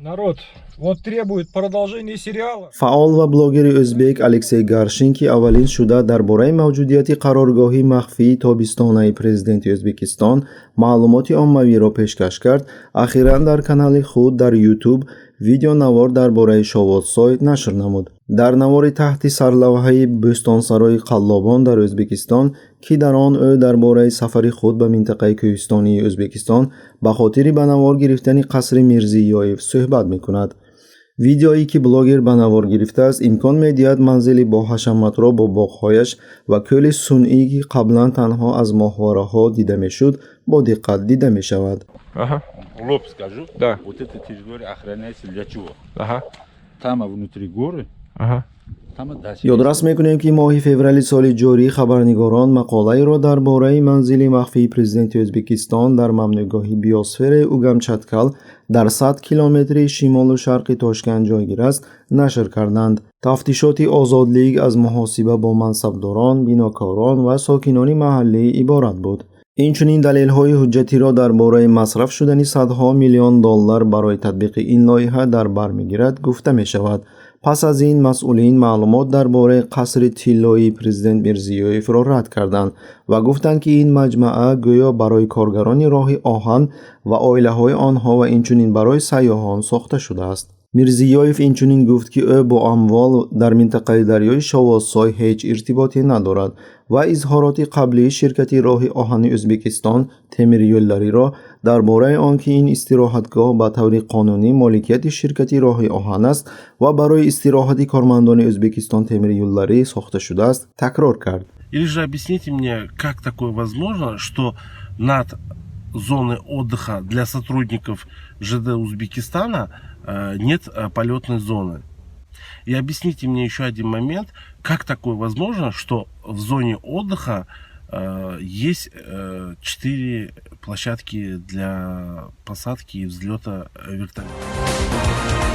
Народ, вот требует продолжения сериала. Фаъол ва блогери ӯзбек Алексей Гаршин, ки аввалин шуда дар бораи мавҷудияти қароргоҳи махфии тобистонаи президенти Ӯзбекистон маълумоти оммавиро пешкаш кард, ахиран дар канали худ дар YouTube видеонавор дар бораи Шовозсой нашр намуд. Дар навори таҳти сарлавҳаи «Бӯстонсарои қаллобон дар Ӯзбекистон», ки дар он ӯ дар бораи сафари худ ба минтақаи кӯҳистонии Ӯзбекистон ба хотири ба навор гирифтани қасри Мирзиёев суҳбат мекунад. Видеое, ки блогер ба навор гирифтааст, имкон медиҳад манзили боҳашаматро бо боғҳояш ва кӯли сунъӣ, ки қаблан танҳо аз моҳвораҳо дида мешуд, бо диққат дида мешавад. Ага. Лоб скажу. Да. Вот эта территория охраняется для чего? Ага. Там внутри горы, там дача. Ёдрас мекунем, ки моҳи феврали соли ҷорӣ хабарнигорон мақолаеро дар бораи манзили махфии президенти Ӯзбекистон дар мамнӯъгоҳи биосфераи Угамчаткал, дар 100 километри шимолу шарқи Тошканд ҷойгир аст, нашр карданд. Тафтишоти Озодлик аз муҳосиба бо мансабдорон, бинокорон ва сокинони маҳаллӣ иборат буд. Инчунин далелҳои ҳуҷҷатиро дар бораи масраф шудани садҳо миллион доллар барои татбиқи ин лоиҳа дар бар мегирад, гуфта мешавад. Пас аз ин масъулин маълумот дар бораи қасри тиллоии президент Мирзиёевро рад карданд ва гуфтанд, ки ин маҷмаа гӯё барои коргарони роҳи оҳан ва оилаҳои онҳо ва инчунин барои сайёҳон сохта шудааст. Мирзиёев инчунин гуфт, ки ӯ бо амвол дар минтақаи дарёи Шовозсой ҳеҷ иртиботе надорад ва изҳороти қаблии ширкати роҳи оҳани Ӯзбекистон Темир Yo'llariро дар бораи он, ки ин истироҳатгоҳ ба таври қонунӣ моликияти ширкати роҳи оҳан аст ва барои истироҳати кормандони Ӯзбекистон Темир Yo'llari сохта шудааст, такрор кард. Или же объясните мне, как такое возможно, что над зоной отдыха для сотрудников ЖД Узбекистана нет полетной зоны? И объясните мне еще один момент, как такое возможно, что в зоне отдыха есть четыре площадки для посадки и взлета вертолета.